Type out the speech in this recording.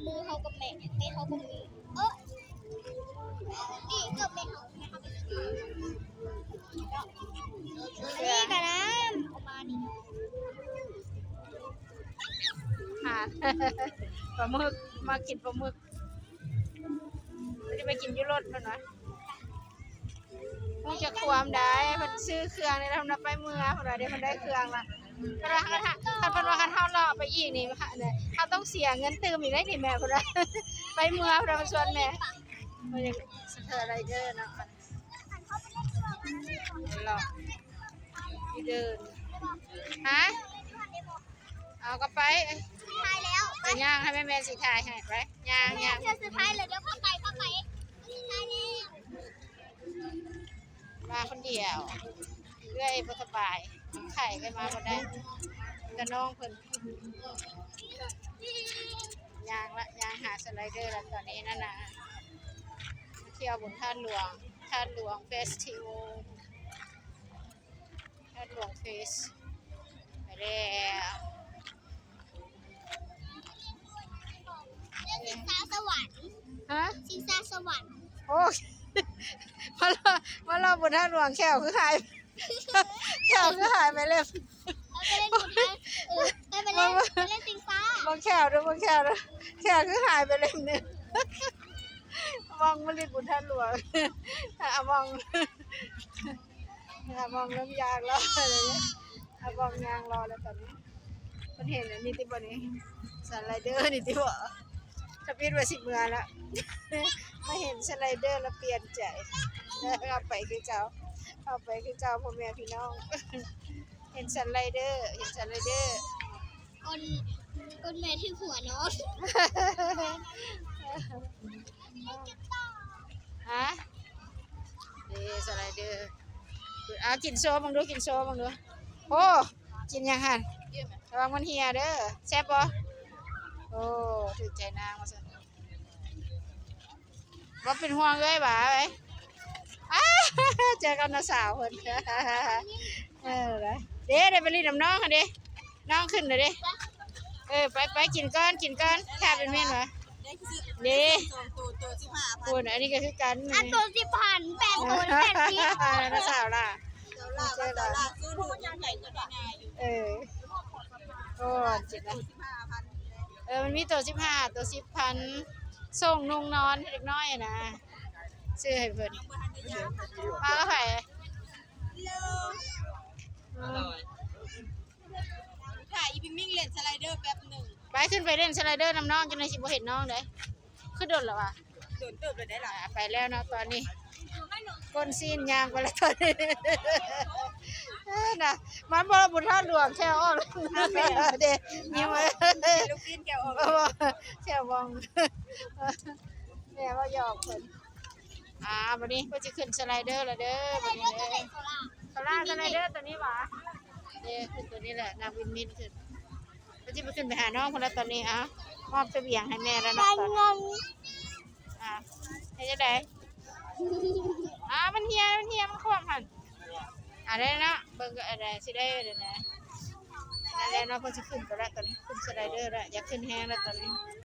ມືເຮົາກັບແມ່ ແມ່ເຮົາກັບມື ເອີ ນີ້ເກືອບແມ່ເຮົາ ອັນນີ້ກະນຳ ເອົາມານີ້ ຫາ ປາໝຶກ ມາກິນປາໝຶກ ຊິໄປກິນຢູ່ລົດເພິ່ນວ່າ. ຮູ້ຈັກຄວາມໃດ ເພິ່ນຊື້ເຄື່ອງໄດ້ແລ້ວນະ ໄປເມືອ ເພິ່ນວ່າເດ້ ເພິ່ນໄດ້ເຄື່ອງລະ ເພິ່ນວ່າ ຄັນ ຄັນ ເພິ່ນວ່າຄັນເຮົາເລາະໄປອີກນີ້ ເຮົາຕ້ອງເສຍເງິນຕື່ມອີກໄດ໋ນີ້ແມ່ ເພິ່ນວ່າ ໄປເມືອ ເພິ່ນວ່າ ເພິ່ນຊວນແມ່ ເພິ່ນຢາກສະເຕີໄລເດີເນາະ ເລາະ ທີ່ເດີນ ຮະ ເອົາກໍໄປ ຖ່າຍແລ້ວ ໄປຍ່າງໃຫ້ແມ່ໆຊິຖ່າຍໃຫ້ ໄປ ຍ່າງໆ ເທື່ອສຸດທ້າຍແລ້ວ ດຽວພາໄປ ພາໄປ ສຸດທ້າຍແລ້ວ ມາຄົນດຽວ ເອື້ອຍບໍ່ສະບາຍ ໄຂ້ເອື້ອຍມາບໍ່ໄດ້ ກະນ້ອງເພິ່ນ ຍ່າງລະ ຍ່າງຫາສະໄລເດີລະ ຕອນນີ້ນັ້ນນະ ມາທ່ຽວບຸນທາດຫຼວງ ທາດຫຼວງເຟສຕິວອລ ທາດຫຼວງເຟສ ໄປແລ້ວ. ຊິງຊາສະຫວັນ ຮະ ຊິງຊາສະຫວັນ ໂອ້ ມາລອ ມາລອບຸນທາດຫຼວງ ແຂ້ວຄືຫາຍ ແຂ້ວຄືຫາຍໄປເລັບ ເຮົາໄປເລ່ນບຸນທາດ ເອີ ໄປ ໄປເລ່ນ ໄປເລ່ນຊິງຊາ ເບິ່ງແຂ້ວດູ ເບິ່ງແຂ້ວດູ ແຂ້ວຄືຫາຍໄປເລັບໜຶ່ງ ອາມອງມາຫຼິ້ນບຸນທາດຫຼວງ ອາມອງ ອາມອງເລີ່ມຢາກແລ້ວ ອາມອງຍ່າງລໍແລ້ວຕອນນີ້ ເພິ່ນເຫັນອັນນີ້ຕິບໍ່ນີ້ ສະໄລເດີນີ້ຕິບໍ່ ທຳອິດວ່າຊິເມືອລະ ມາເຫັນສະໄລເດີລະປ່ຽນໃຈ ເອົາໄປຄືເກົ່າ ເອົາໄປຄືເກົ່າ ພໍ່ແມ່ພີ່ນ້ອງ ເຫັນສະໄລເດີ ເຫັນສະໄລເດີ ກົ້ນ ກົ້ນແມ່ຖືກຫົວເນາະ ຮະ ເດ້ ສະໄລເດີ ເອົາກິນໂຊເບິ່ງດູ ກິນໂຊເບິ່ງດູ ໂອ້ ກິນຫຍັງຫັ້ນ ລະວັງມັນເຫ່ຍເດີ ແຊບບໍ່ ໂອ້ ຖືກໃຈນາງວ່າຊັ້ນ ບໍ່ເປັນຫ່ວງເອື້ອຍຫວາ ເຈີກັນນະສາວເພິ່ນ ເອີ ເດ້ ໄດ້ໄປຫຼິ້ນນຳນ້ອງຫັ້ນເດ້ ນ້ອງຂຶ້ນແລ້ວເດ້ ເອີ ໄປ ໄປກິນກ່ອນ ກິນກ່ອນ ຖ້າເປັນແມ່ນຫວາ ເດ້ ໂຕ ໂຕສິບຫ້າພັນ ພຸ້ນ ອັນນີ້ກໍຄືກັນ ອັນໂຕສິບພັນ ແປດໂຕແປດສິບ ນະສາວຫຼ້າ ເອີ ໂອ້ ເອີ ມັນມີໂຕສິບຫ້າ ໂຕສິບພັນ ສົ່ງນຸ່ງນອນເດັກນ້ອຍນະ ຊື້ໃຫ້ເພິ່ນ ມາກັບໃຜ ຖ້າອີພິງມິງເລ່ນສະໄລເດີແປັບໜຶ່ງ ໄປ ຂຶ້ນໄປເລ່ນສະໄລເດີນຳນ້ອງ ຈັ່ງໃດຊິບໍ່ເຫັນນ້ອງເດ້ ຄືດົນແລ້ວຫວາ ໂດນເຕີບແລ້ວໄດ໋ລະ ໄປແລ້ວເນາະຕອນນີ້ ກົ້ນຊີ້ນຍ່າງໄປແລ້ວຕອນນີ້ ເອີ ນະ ມັນບໍ່ບຸນທາດຫຼວງແຂ້ວອອກ ເດ້ ຍິ້ມ ລູກຊີ້ນແຂ້ວອອກ ແຂ້ວວອງ ແມ່ເວົ້າຫຍອກເພິ່ນ ອ່າ ບັດນີ້ເພິ່ນຊິຂຶ້ນສະໄລເດີລະເດີ ບັດນີ້ເດີ ໂຊລ່າ ສະໄລເດີໂຕນີ້ຫວາ ເດ້ ຂຶ້ນໂຕນີ້ແຫຼະ ນັກບິນມິດຂຶ້ນ ເພິ່ນຊິໄປຂຶ້ນໄປຫານ້ອງພຸ້ນລະຕອນນີ້ ເອົາ ມອບສະບຽງໃຫ້ແມ່ແລ້ວເນາະຕອນນີ້ ອ່າ ເຮັດຈັ່ງໃດ ອ່າ ມັນເຫ່ຍ ມັນເຫ່ຍ ມັນຂວ້ຳຫັ້ນ ອ່າ ໄດ້ເນາະ ເບິ່ງກໍ ເອີ ໄດ້ ຊິໄດ້ ນັ້ນແຫຼະເນາະ ເພິ່ນຊິຂຶ້ນໄປແລ້ວຕອນນີ້ ຂຶ້ນສະໄລເດີແລ້ວ ຢາກຂຶ້ນແຮງແລ້ວຕອນນີ້